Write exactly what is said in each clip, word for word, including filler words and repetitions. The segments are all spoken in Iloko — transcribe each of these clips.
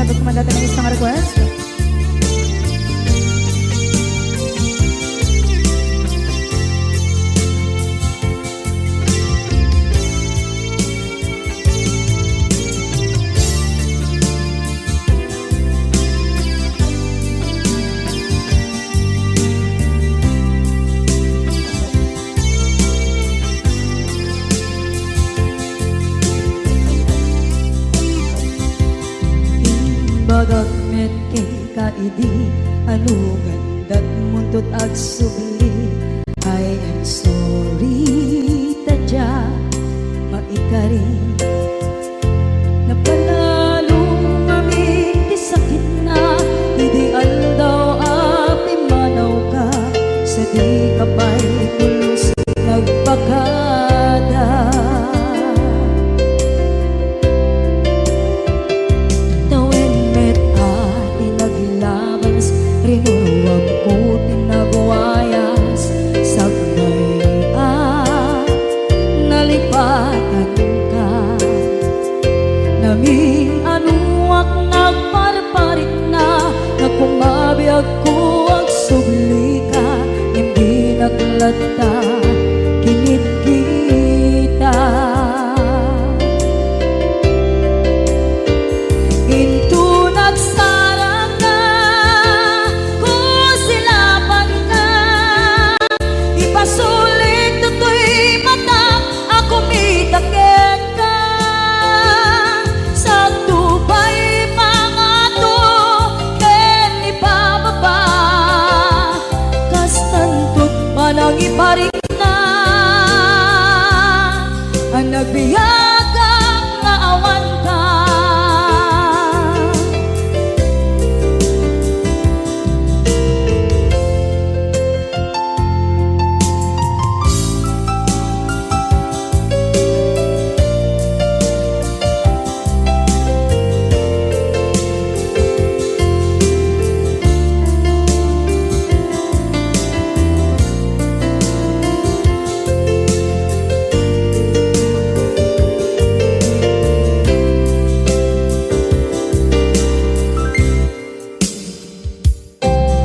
Kumanda tayo ng isang request. Imbagak met kenka idi, anu nga indatmo, inton agsubli. I am sorry, ta dia maikari. Napanalo ngamin ti sakitna idi aldaw a pimmanawka, sadika pay pulos nagbakada. Tawen met a ti naglabas, rinuruamko ti nagwayas, sakbay a nalipatanka. Namin-anuak nagparparikna, nagkumabiagko agsublika, ngem dinak latta kinitkita. Inton agsarangka, kusilapanka, ipasulik toy matak a kumita kenka. Sakto pay pangato ken ipababa, kastanto ti panangiparikna a nagbiagak nga awanka.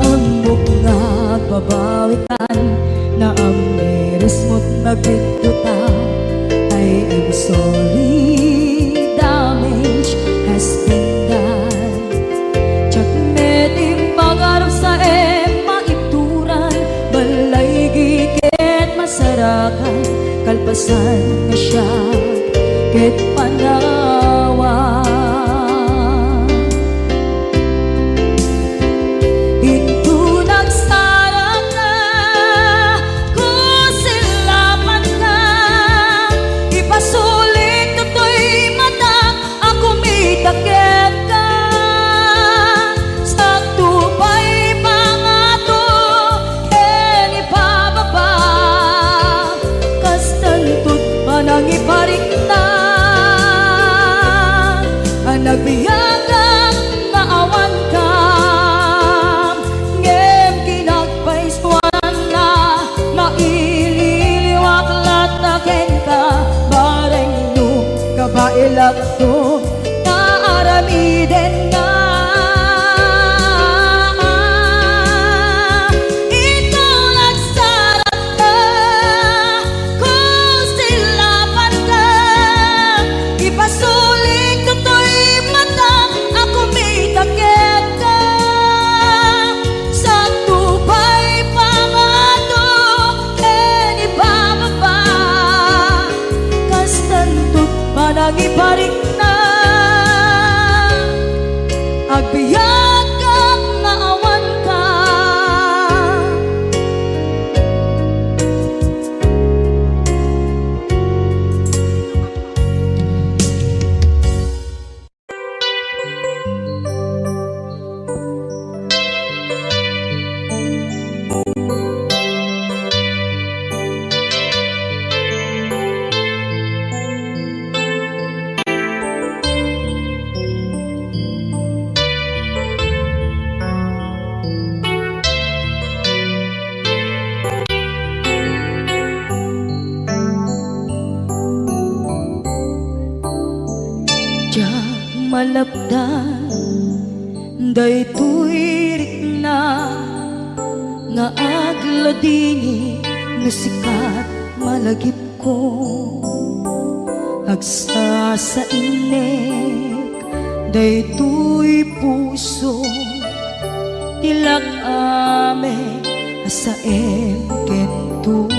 Ammok nga agbabawikan, naammirismot nagbiddota. I am sorry, damage has been done. Diak met impagarupsaem maituran, balaygi ket masarakan, kalpasan nga siak ket panawan. Inton agsarangka, kusilapanka, ipasulik toy matak a kumita kenka. Sakto pay pangato ken ipababa, kastanto ti panangiparikna a nagbiagak nga awanka. Ngem kinagpaisuanna, maililiwak latta kenka, bareng no kabaelakto nga aramiden nga. Inton agsarangka, kusilapanka, ipasulik toy matak a kumita kenka. Sakto pay pangato ken ipababa, kastanto ti panangiparikna. Agbiagak nga awanka. Diak malapdan Daytoy rikna nga agladingit no sikat malagipko. Agsasainnek daytoy puso, ti lak-amek a saem ken tuok.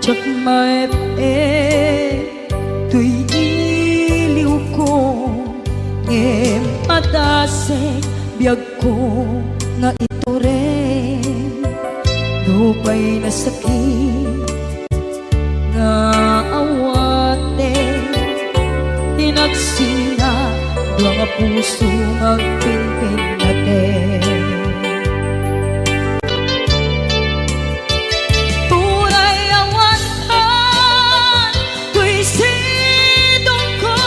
Diak maep-ep toy iliwko, ngem padasek biagko nga itureng. Nupay nasakit nga awaten, ti nagsina dua nga puso nga agpinpinnaten. Uray awan toy sidongko,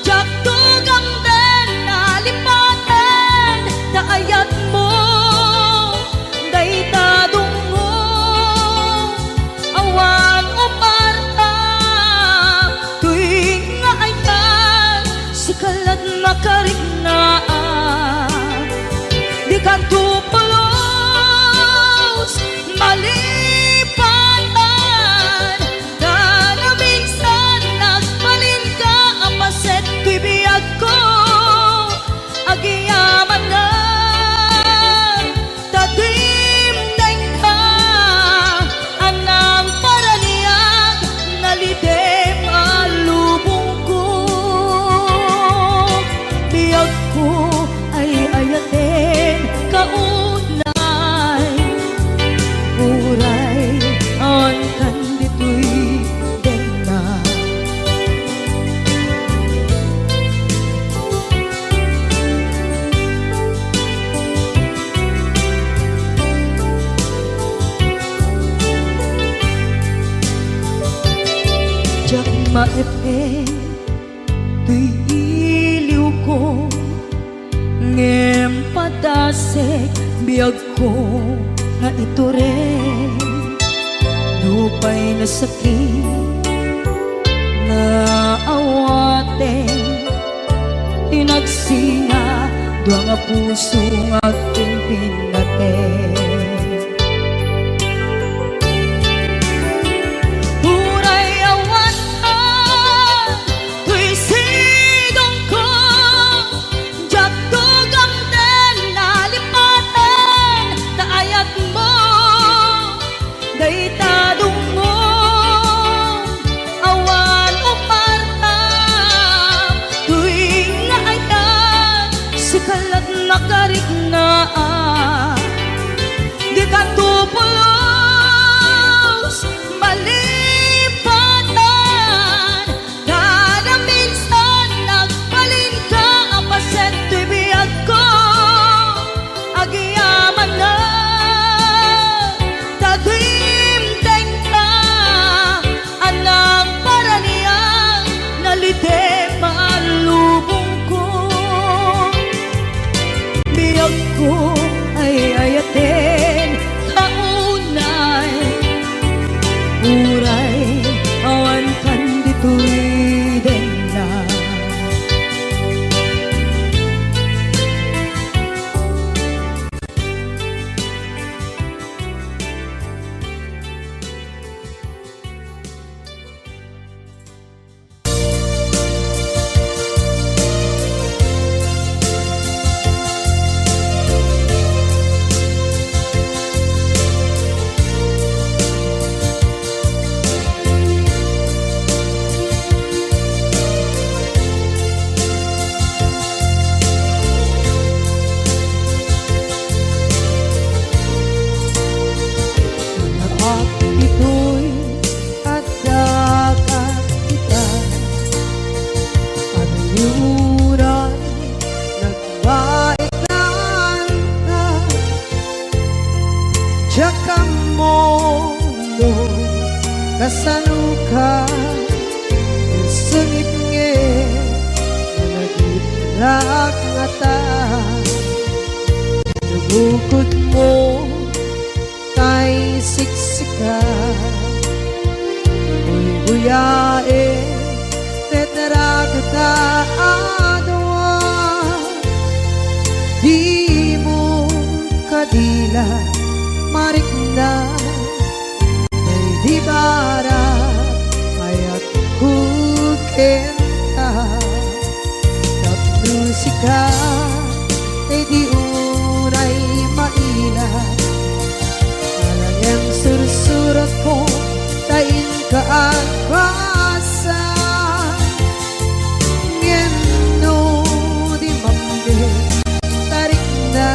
diak tugamden a lipaten ta ayatmo dayta dungngo. Awan uparta toy nga ayat, sika lat makariknaan. Dikanto pulos malipatan, ta naminsan nagbalinka a paset toy biagko. Agyamanak ta dimdengka a nangparaniag, nalidem a lubongko. Biagko ay ayaten kaunay, uray awan kan ditoy denna. Diak maep-ep toy iliwko, ngem padasek biagko nga itureng. Nupay nasakit nga awaten, ti nagsina dua nga puso nga agpinpinnaten. Uray awan toy sidongko, diak tugamden a lipaten ta ayatmo dayta dungngo. Awan uparta toy nga ayat, sika lat makariknaan. Dikanto pulos malipatan, ta naminsan nagbalinka a paset toy biagko. Agyamanak ta dimdengka a nangparaniag, nalidem a lubongko. Biagko ay ayaten kaunay, uray awan kan ditoy denna. Anak, ditoy adda ka ita, ania uray nagbaetan ka. Diak ammo no kasanoka, sungitngit nga nagitdak ngata. No bukodmo tay siksika, buybuyaen ti ragta a dua. marikna, daydi barag ayatko kenka. Tapno sika, daydi unay maila, alang-alang sursuratko, ta inka agbasa. Ngem no di mamdi, tarikna,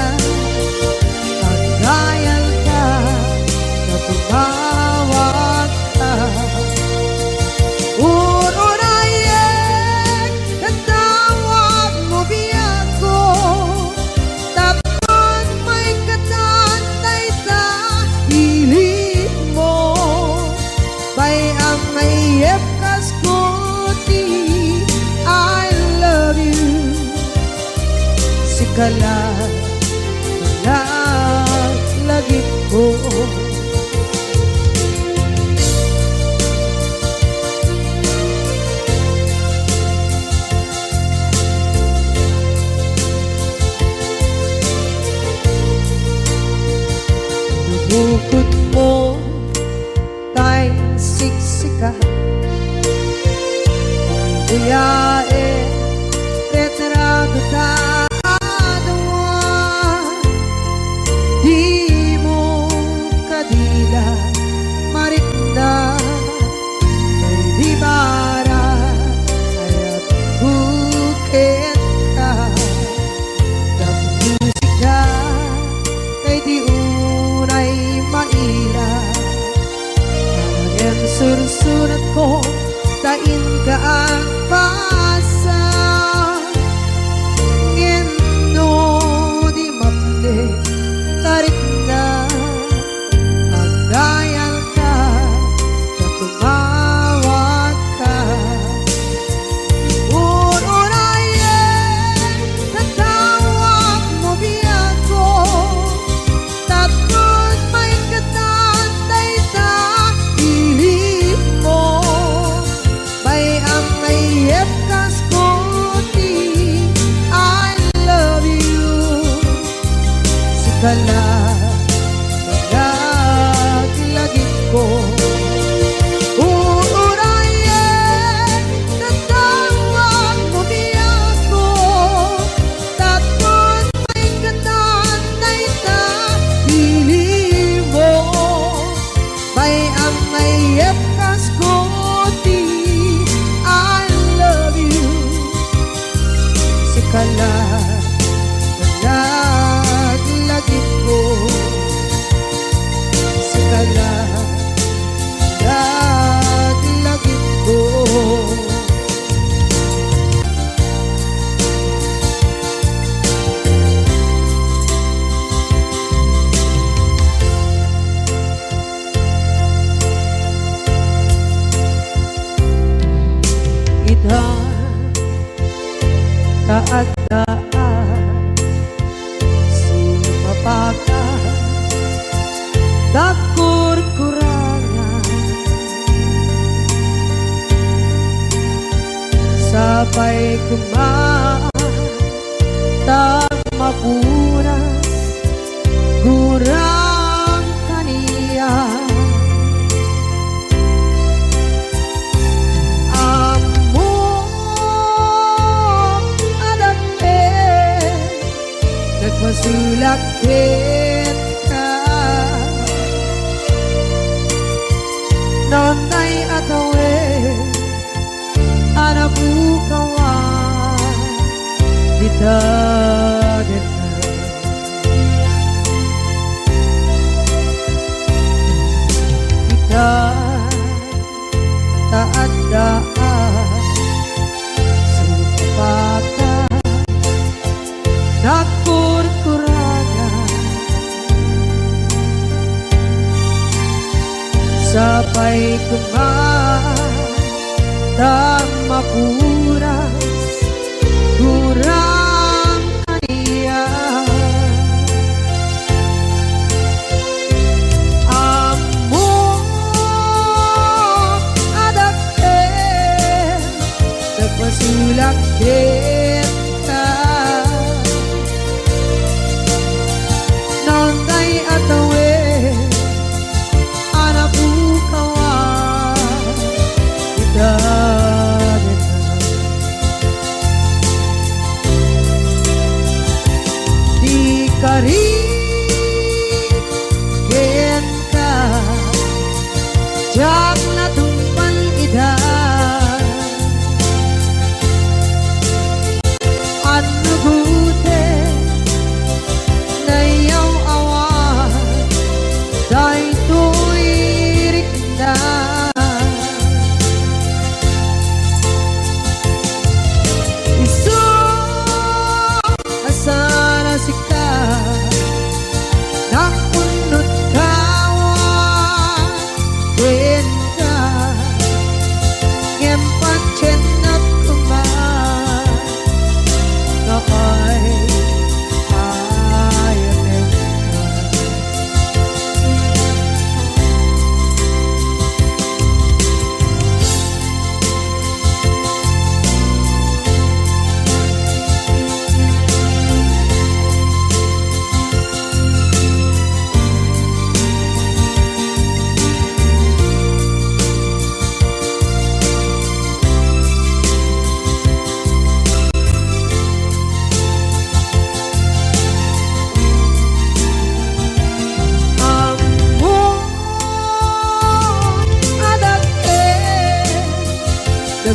agdayalka, ta tumawagka. Ur-urayek, tatawagmo biagko, tapno maikkan dayta ilikmo. Bay-am nga iyepkasko ti I love you. Sika la, la, lagipko. Bukod mo tay siksika. Uyae, retrato ta adua. Dimo kadila, marikna, daydi barag ayatko kenka. Tapno sika, daydi unay maila, ngem sursuratko, ta inka agbasa. Ngem no di mapne, tarikna, agdayalka, ta tumawagka. Ur-urayek, tatawagmo biagko, tapno maikkan dayta ilikmo. Bay-am nga iyepkasko ti I love you. Sika la, laglagipko. Ur-urayek, tatawagmo biagko, tapno maikkan dayta ilikmo. Bay-am nga iyepkasko ti I love you. Sika la, laglagipko. Sika la, laglagipko. Ita, ta adda a sumapaka, dagkurkurangan. Sapay koma ta mapunas, gurang kaniak. Ammok a dakkel, nagpasulak kenka. Nonday a tawen a napukawan dita daga. Ita, ta adda a sumapaka, nagkurkuragan. Sapay koma ta mapunas, gurang kaniak. Ammok a dakkel, nagpasulak kenka. Nonday a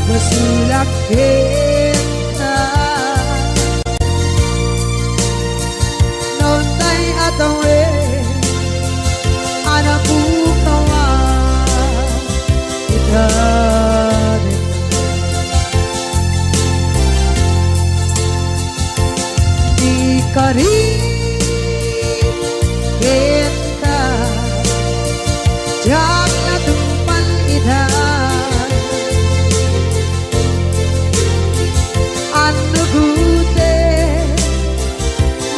Masulak kenka. Naunay a tawen a napukawan ita. Di karit kenka, diak natungpal ita. Annugoten,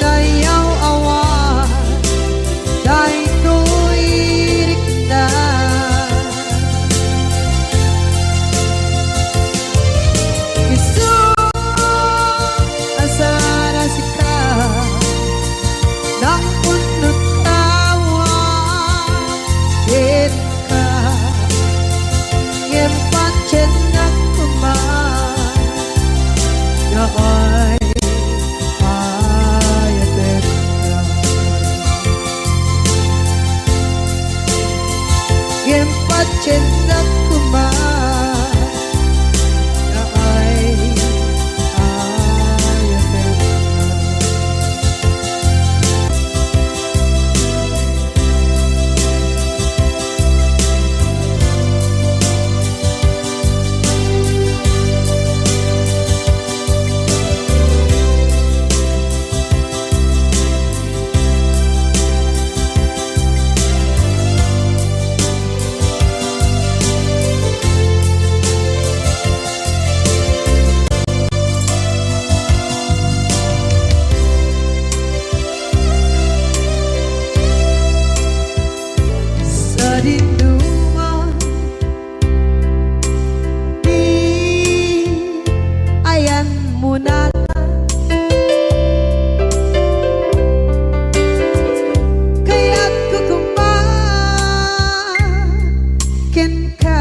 nayaw-awan daytoy rikna. Isu a saan a sika, nangpunot awan kenka, ngem patiennak koma nga ay-ayatenka. Ngem patiennak koma nga ay-ayatenka. Sadinoman ti ayanmo natan, kayatko koma kenka.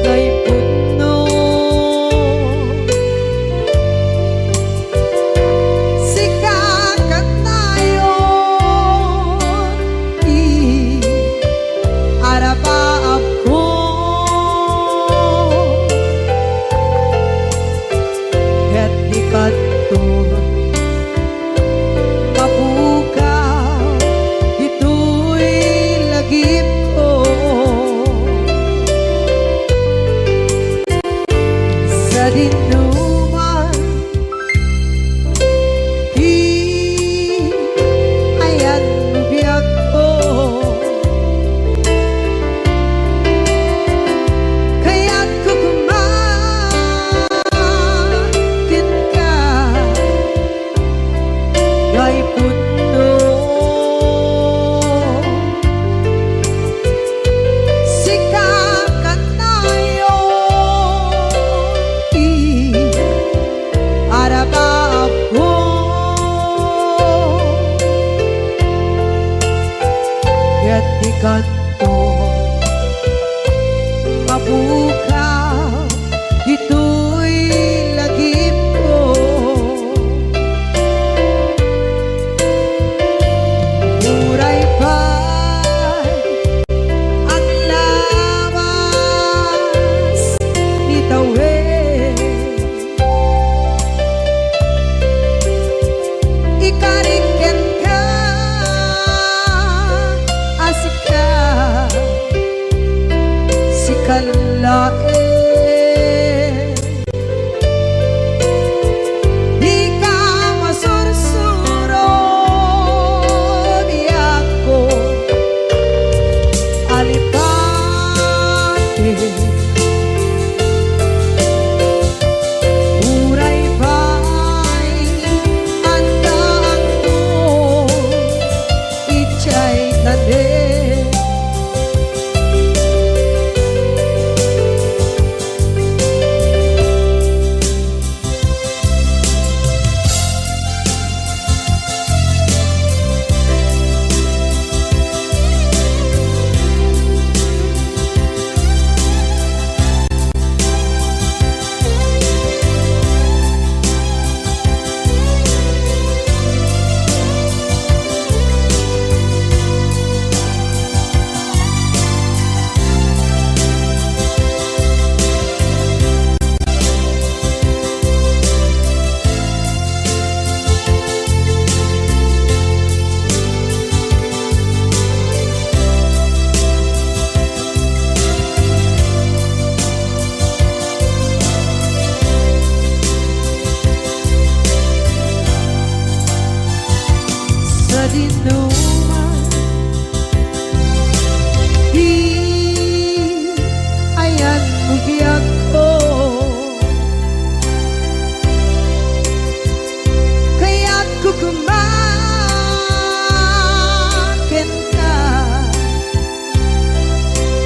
Nga ipudno. Sika kanayon ti arabaabko. Ket di kanto mapukaw ditoy lagipko. Sadinoman ti ayanmo biagko, kayatko koma kenka. Nga ipudno. Sika kanayon ti arabaabko. Ket di kanto mapukaw ditoy lagipko. Uray pay aglawas ni tawen, ikarik kenka a sika, sika laeng. Dika masursuro, biagko a lipati. Uray pay adda anto idiay tanem.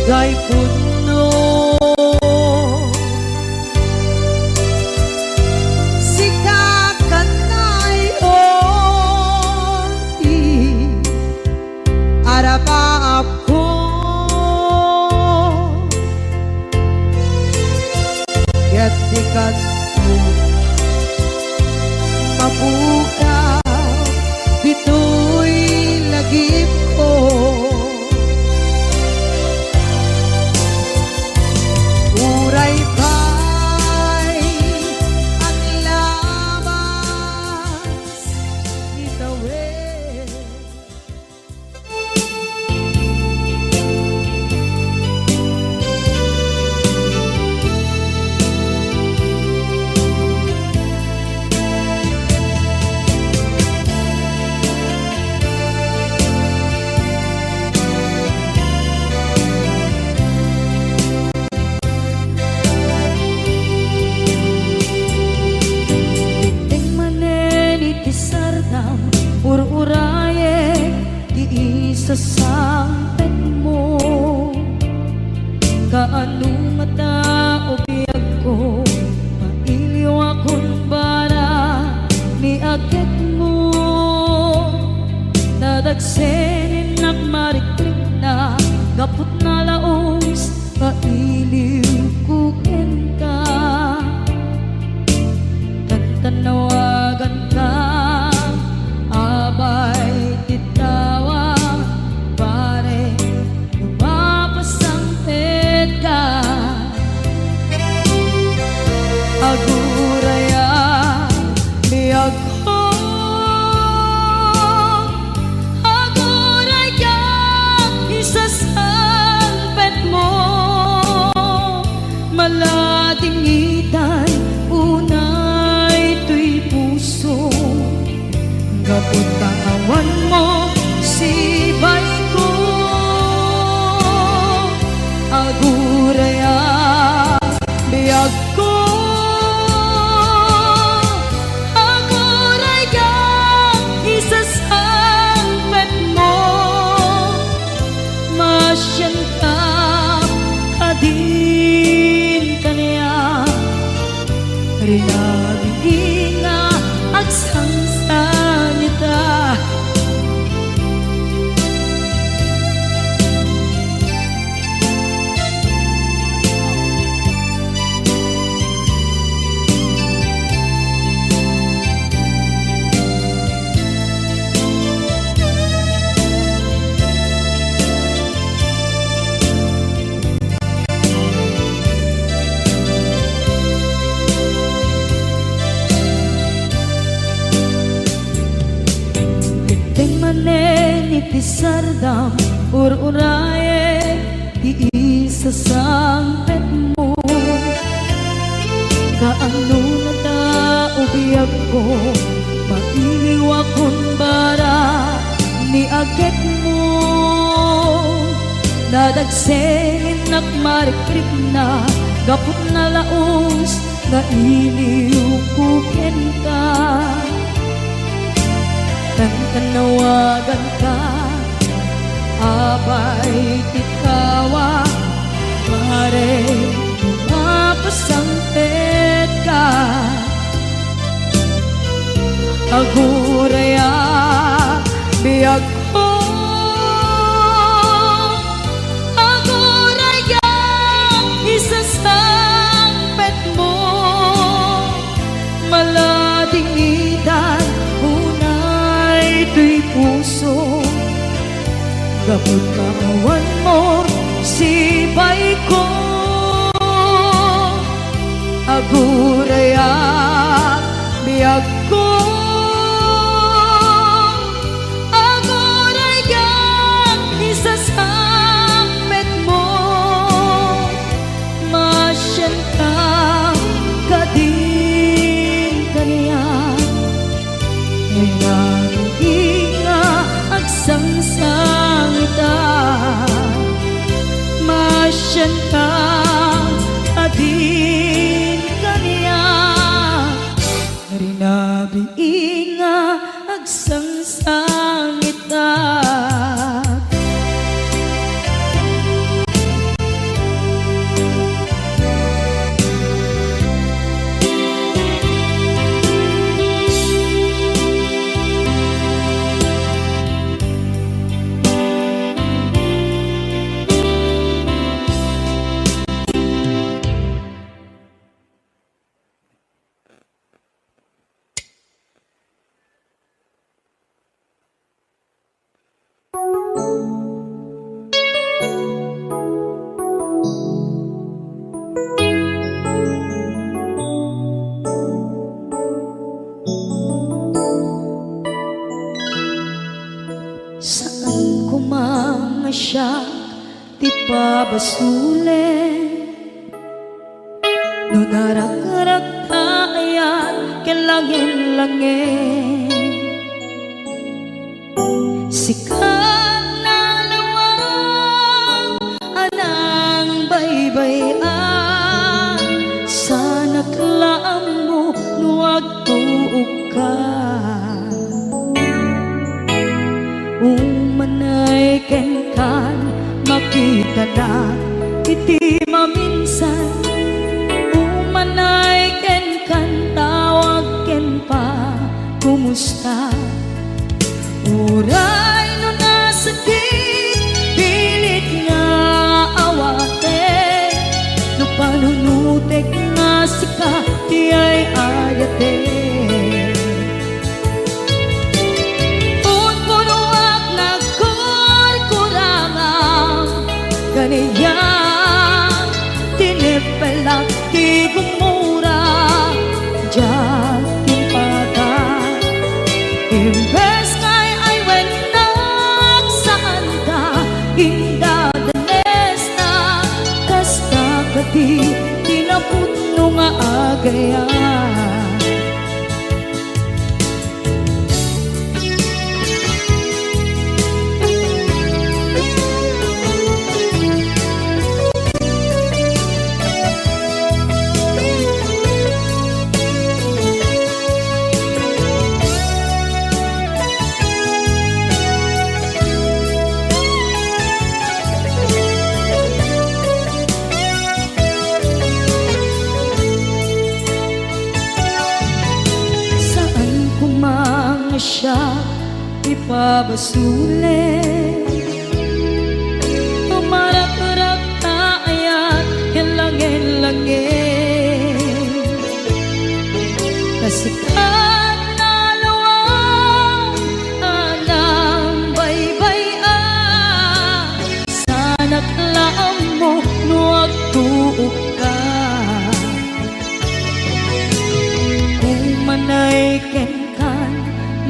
Jay punno, sika kanay, oh, di arapaapko. Ket di kano mapukaw ditoy lagipko. Uray pay aglabas ni tawen. Dimteng manen iti sardam, ur-urayek ti isasangpetmo. Kaano ngata, o biagko, mailiwakon bara ni agekmo? Nadagsen innak marikrikna gapu ta laus nga iliwko kenka. Tantanawaganka, abay ti tawa, pare, no mapasangpetka. Aguraya, biagko, aguraya, isasangpetmo. Maladingitan unay toy puso, gapu ta awanmo sibayko. Aguraya, biagko, aguraya, isasangpetmo. Masianka kadin kaniak, rinabii nga agsangsangita. Dimteng manen iti sardam, ur-urayek ti isasangpetmo. Kaano ngata, o biagko, mailiwakon bara ni agekmo? Nadagsen innak marikrikna gapu ta laus nga iliwko kenka. Tantanawaganka, abay ti tawa, pare, no mapasangpetka. Aguraya, biagko, aguraya, isasangpetmo. Maladingitan unay toy puso, gapu ta awanmo sibayko. Aguraya, biagko, aguraya, isasangpetmo. Masianka kadin kaniak, rinabii nga agsangsangita. Masianka kadin kaniak, rinabii nga agsangsangita. Saan koma nga siak ti pabasolen no narakrak ta ayat ken langin-langin. Sika nalawag a nangbaybay-an, sanak la ammo no agtuokka. Umanay kenkan, makitanak iti maminsan. Umanay kenkan, tawag ken pa, kumusta? Uray no nasakit, pilit nga awatek, no panunotek nga sika ti ay-ayatek. Punpunoak nagkurkurangam, kaniak tineppelak ti gumura, diak timpaka. Imbes nga ay-ayennak, saanka indadanesna, kasta kadi ti napudno nga agayat. Saan koma nga siak ti pabasolen, no marakrak ta ayat ken langin-langin. Kasta nalawag a nangbaybay-an, sanak la ammo no agtuokka. Umanay kenkan,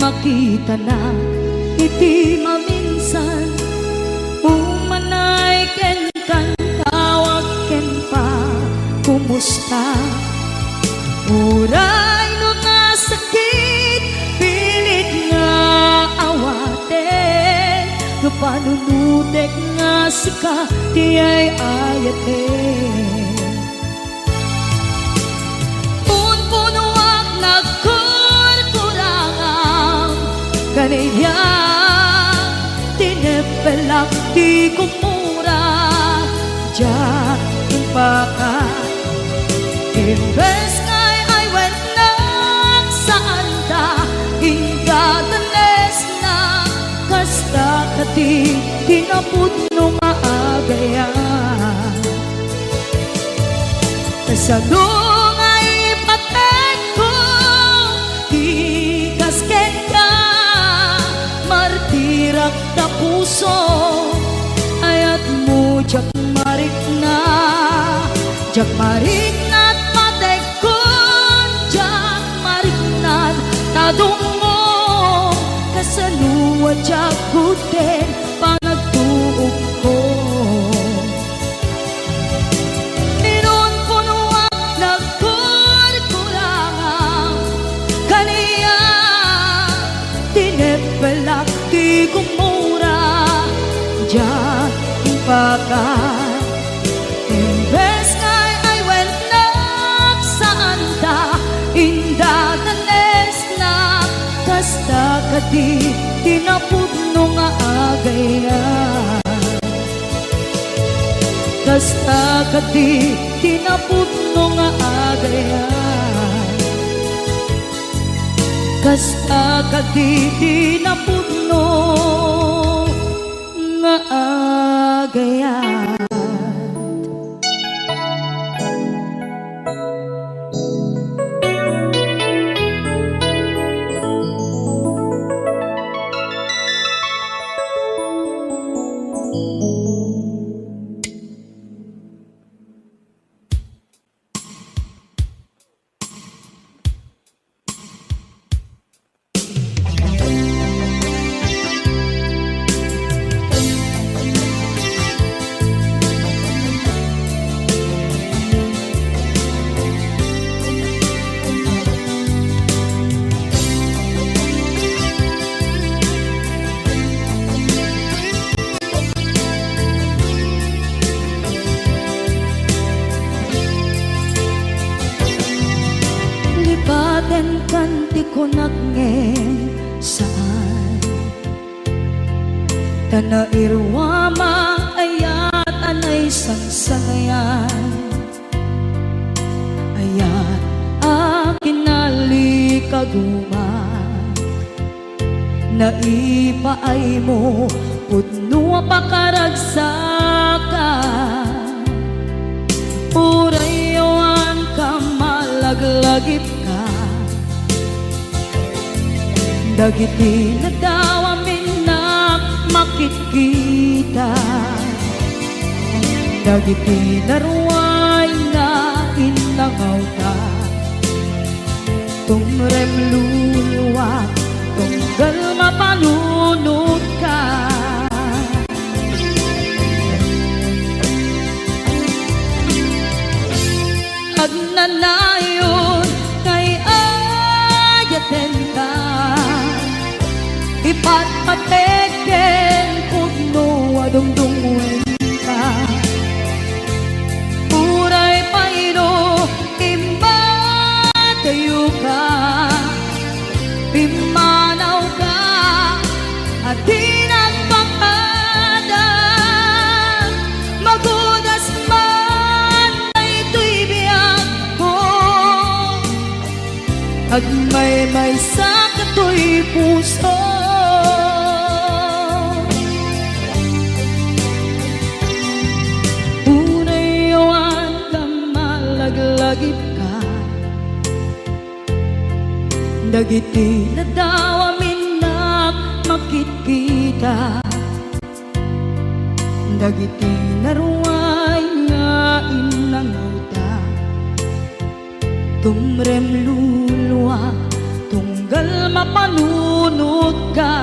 makitanak iti maminsan. Umanay kenkan, tawag ken pa, kumusta? Uray no nasakit, pilit nga awatek, no panunotek nga sika ti ay-ayatek. Punpunoak nagkurkurangam, kaniak tineppelak ti gumura, diak impaka. Imbes nga ay-ayennak, saanta indadanesna, kasta kadi ti napudno nga agayat. Kasano nga ipatekko ti kas kenka, martirak ta puso, ayatmo diak marikna, diak marikna patekkon, diak marikna tadummo, kasano a diak gudden panagtuokko. Inunpunoak nagkurkurangam, kaniak tineppelak ti gumura, diak impaka. Imbes nga ay-ayennak, saanta indadanesna, kasta kadi ti napudno nga agayat. Kasta kadi ti napudno nga agayat. Kasta kadi ti napudno nga agayat. Kenkan ti kunak ngem saan. Ta nairuama ayat a naisangsangayan. Ayat a kinalikaguma. Naipaaymo pudno a pakaragsakan. Uray awan ka malaglagipka. Dagiti nadawam innak makitkita. Dagiti naruay nga innangawta. Tumrem luluak, tunggal mapanunotka. Agnanayon nga ay-ayatenka, ipatpatek ken pudno a dungdungngoenka. Uray pay no immadayoka, pimmanawka a di nagpakada. Magudas man daytoy biagko, agmaymaysa katoy puso. Uray awan ka malaglagipka. Dagiti nadawam innak makitkita. Dagiti naruay nga innangawta. Tumrem luluak, tunggal mapanunotka.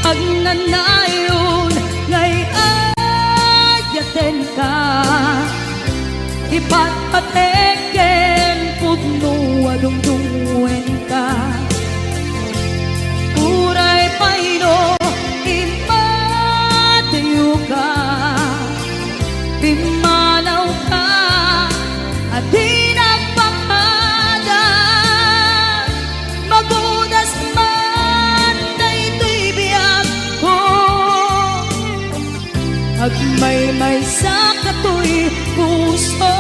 Agnanayon nga ay-ayatenka, ipatpatek ken pudno a dungdungngoenka. Uray pay no immadayoka, pimmanawka a di nagpakada. Magudas man daytoy biagko, agmaymaysa katoy puso.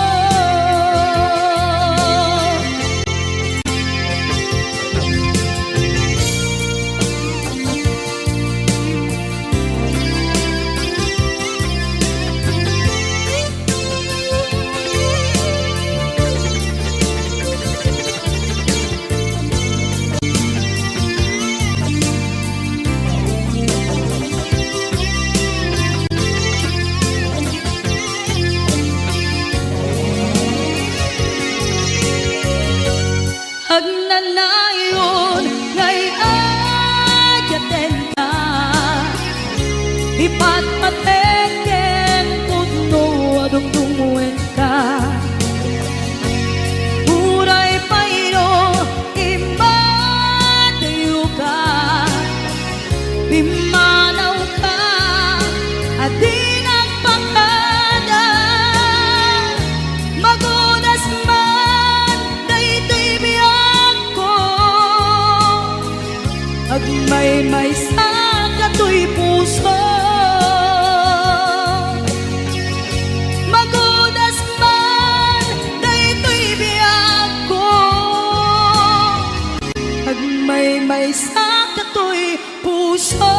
Agnanayon nga ay-ayatenka, ipatpatek ken pudno a dungdungngoenka. Uray pay no immadayoka, pimmanawka a di nagpakada. Magudas man daytoy biagko, agmaymaysa katoy puso. Magudas man daytoy biagko, agmaymaysa katoy puso.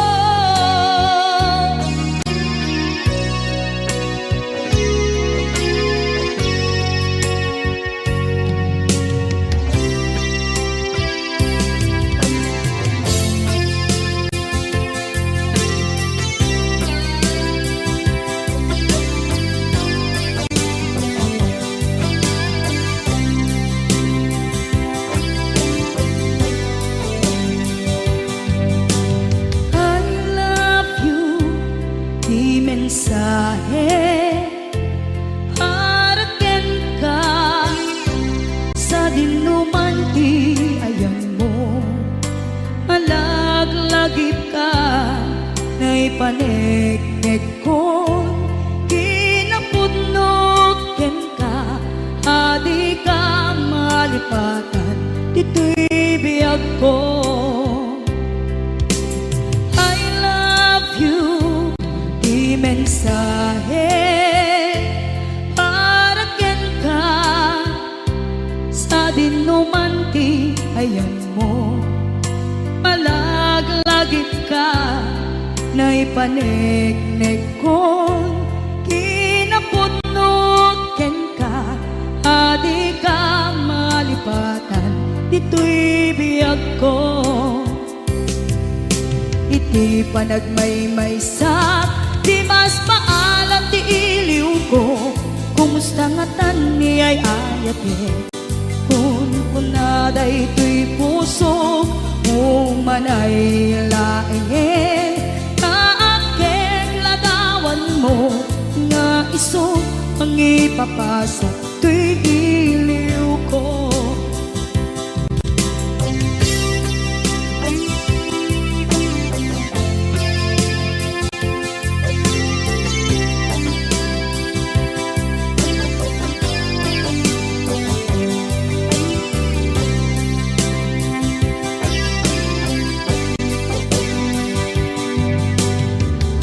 I love you, ti mensahe para kenka. Sadinoman ti ayanmo, malaglagipka, naipaneknekkon, kinapudnok. malipatan ditoy biagko. I love you, ti mensahe para kenka, sadinoman ti ayanmo. Malaglagipka, naipaneknekkon kinapudno kenka, a dika malipatan ditoy biagko. Iti panagmaymaysak, dimas paalan ti iliwko. Kumusta ngatan ni ay-ayatek? Kunkuna daytoy pusok, umanay laengen, ta agkekladawanmo nga isu mangipapasak toy iliwko.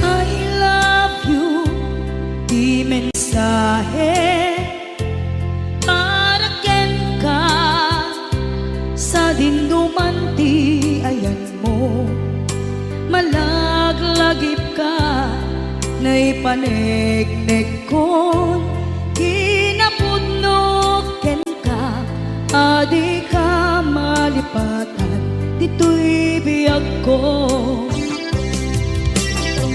I love you, ti mensahe para kenka, sadinoman ti ayanmo. Malaglagipka, naipaneknekkon kinapudno kenka, a dika malipatan ditoy biagko.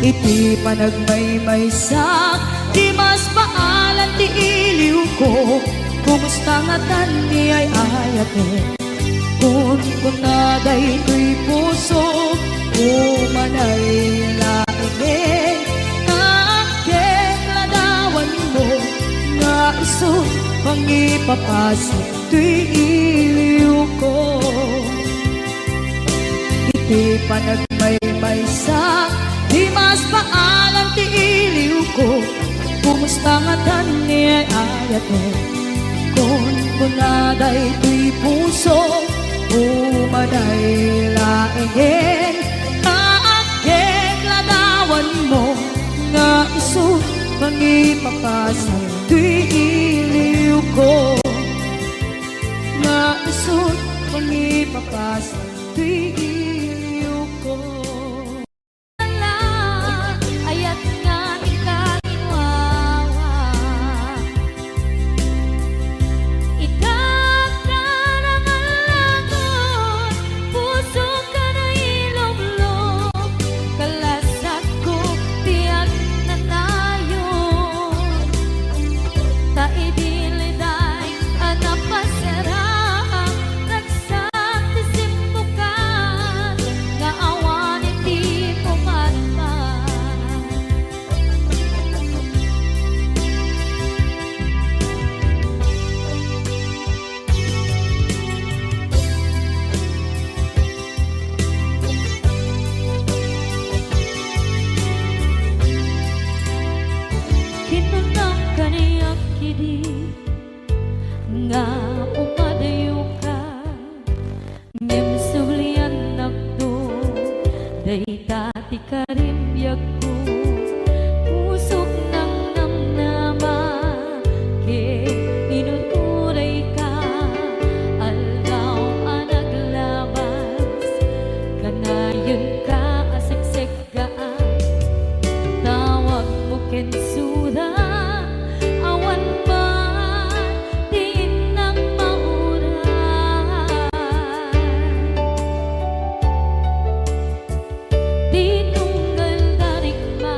Iti panagmaymaysak, dimas paalan ti iliwko. Kumusta ngatan ni ay-ayatek? Kunkuna daytoy pusok, umanay laengen, ta agkekladawanmo nga isu mangipapasak toy iliwko. Iti panagmaymaysak, dimas paalan ti iliwko. Kumusta ngatan ni ay-ayatek? Kunkuna daytoy pusok, umanay laengen, ta agkekladawanmo nga isu mangipapasak toy iliwko. Nga isu mangipapasak toy iliwko. Ala, ayat nga inka ginwawa. Idak ta nangallagon, pusok a nailublob, kalasakko ti agnanayon. Ta idi liday a napaseraak, ragsak ti simmukan nga awan iti pumatpat. Kinunam kaniak idi nga umadayoka, ngem subliannakto dayta ti karimbiagko. Pusok nangnamnama ket inuturayka, aldaw a naglabas, kanayenka a seksekgaan. Tawagmo ken sura, awan man ti innam mauray. Ti tunggal da rikma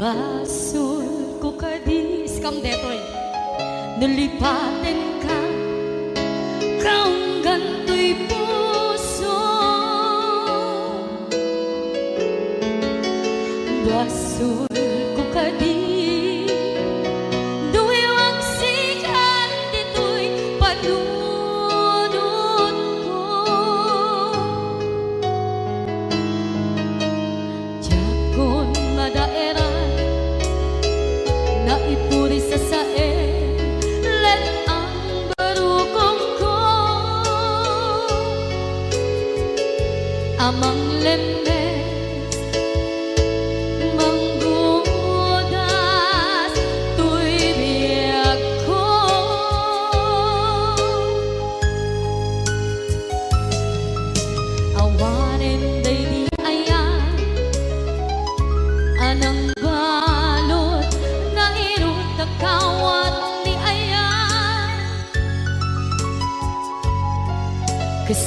Basolko kadi, iskam detoy. Nalipatenka, kaunggan toy puso. Basolko kadi, no iwagsikan ditoy panunotko. Diakon madaeran, naipuri sasaen, let-ang barukongko. Amang lemmes, manggudas toy biagko. Awanen daydi ayan a nangbalud, nairut a kawat ti ayan. Kas